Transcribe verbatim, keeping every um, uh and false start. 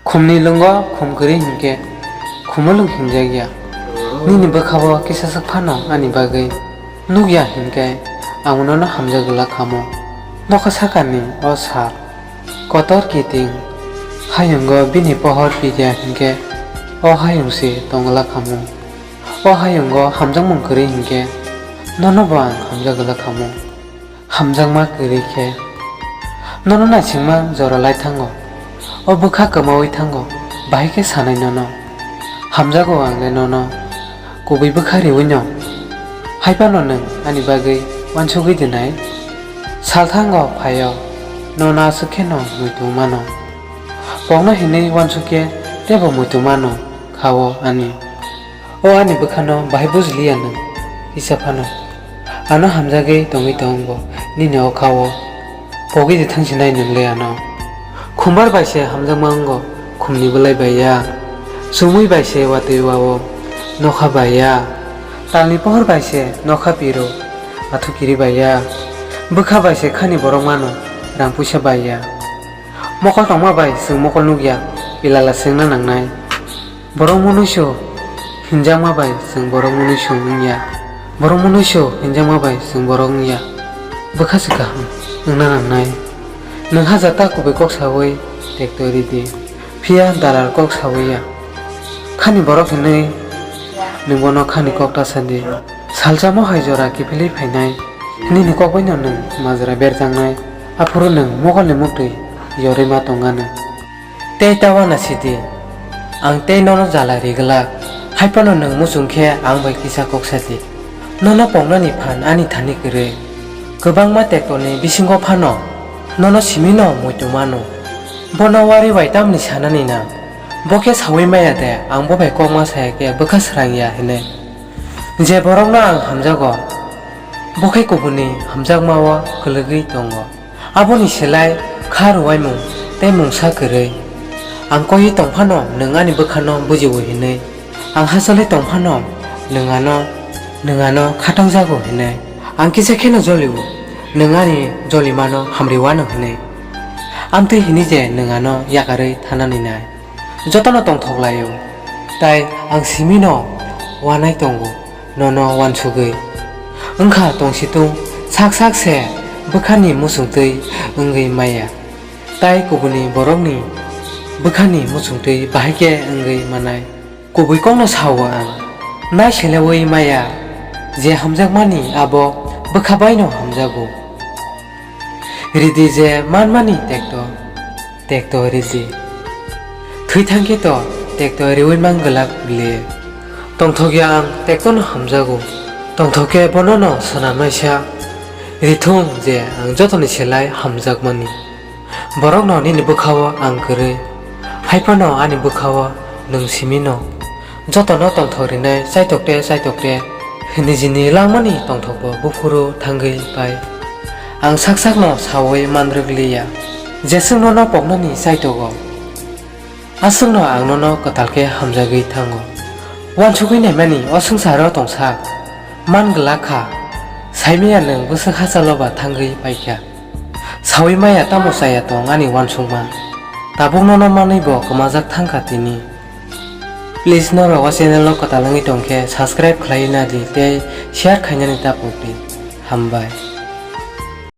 Khumni lungo khum kwrwi hinkhe khumulwng hinjakya. Nini bwkhao kisa swk phano ani bagwi nukya hinkhe ang nono hamjak glak khamu. Nokha sakani o sal kotor kiting hayungo bini pohor pirya hinkhe o hayung se tong glak khamu. O hayungo hamjakmung kwrwi hinkhe nono bo ang hamjak glak khamu. Hamjakma kwrwi khe nono naisingma jora lai thango. O bwkha kwmawi thango, bahai khe sanai nono. Hamjago ang le nono kubui bwkha riwi no. Hai phano nwng ani bagwi uansugwi dinai. Sal thango phaio, nono aswk kheno muitu mano. Pokno hinwi uansuk khe teibo muitu mano kha-o ani. O ani bwkhano bahai bujiliya nwng kisa phano. Ano hamjagwi tongwi tong bo nini o kha-o. Pogwi de thangsinai nwng le ano. Khumbar bai se hamjakma wngo khumni bwlai bai ya. Chumui bai se watwi wa-o nokha bai ya. Talni pohor bai se nokha piro athu kiri bai ya. Bwkha bai se khani borok mano rang puisa bai ya. Mokol tongma bai chwng mokol nukya, pilala swngna nangnai. Borok munuisu hinjakma bai chwng borok munuisu wngya. Borok munuisu hinjakma bai chwng borok wngya. Bwkha se kaham wngna nangnai. Nwng ha jata kubui kok saui tekto ridi. Phiya dalal kok saui ya. Khani borok hinwi nwng bono khani kok ta sadi. Salsa mo hai jora kiphilwi phainai. Nini kok baino nwng majra berjaknai. Aphuru nwng mokolni muktwi yorwi ma tongano. Tei ta uanasidi, ang tei nono jala ri glak, hai phano nwng muchung khe ang bai kisa kok sadi. Nono poknani phan ani thani kwrwi. Kwbangma tektorni bisingo phano nono simino muitu mano. Bono uari bai tamni sanani nang? Bo khe saui maya de, ang bo bai kokma saya khe bwkha srang ya hinwi. Je borokno ang hamjago, bo khe kubuni hamjakmao kwlwgwi tongo. Aboni slai kha rwuaimung tei mungsa kwrwi. Ang koiwi tong phano nwng ani bwkhano bujiwo hinwi. Ang hachalwi tong phano nwng ano, nwng ano khatokjago hinwi. Ang kisa kheno jolio, nwng ani jolimano hamriwano hinwi. Amtwi hini je nwng ano yakarwi thanani nai. Jotono tongthok laio, tai ang simino uanai tongo. Nono uansugwi. Wngkha tongsitung sak sak se bwkhani muchungtwi wngwi maya. Tai kubuni borokni bwkhani muchungtwi bahai khe wngwi manai. Kubui kokno sao ang. Nai seleui maya je hamjakmani abo bwkha baino hamjago. Ridi je manmani tekto, tekto ridi. Thwi thangkhe to tekto riui mang glak bile. Tongthokya ang tektono hamjago. Tongthokkhe bonono swnamnaisa rithung je ang jotoni selai hamjakmani. Borokno nini bwkhao ang kwrwi, hai phano ani bwkhao nwng simino. Jotono tongthok rinai chaitok te chaitok te. Nijini langmani tongthokbo buphuru thangwi pai. Ang sak sakno saui manrwk liya, jeswk nono poknani chaitogo. Aswkno ang nono kwtal khe hamjagwi thango. Uansugwi naimani o swngcharo tongsak man glak kha. Saimaya nwng bwswk hachalo ba thangwi paikha. Saui maya tamo chaya tong ani uansukma. Tabuk nono manwi bo kwmajak thangkha tini. Please norok o channel no kwtal wngwi tongkhe subscribe khlaiwi nadi tei share khainani ta pokdi. Hambai.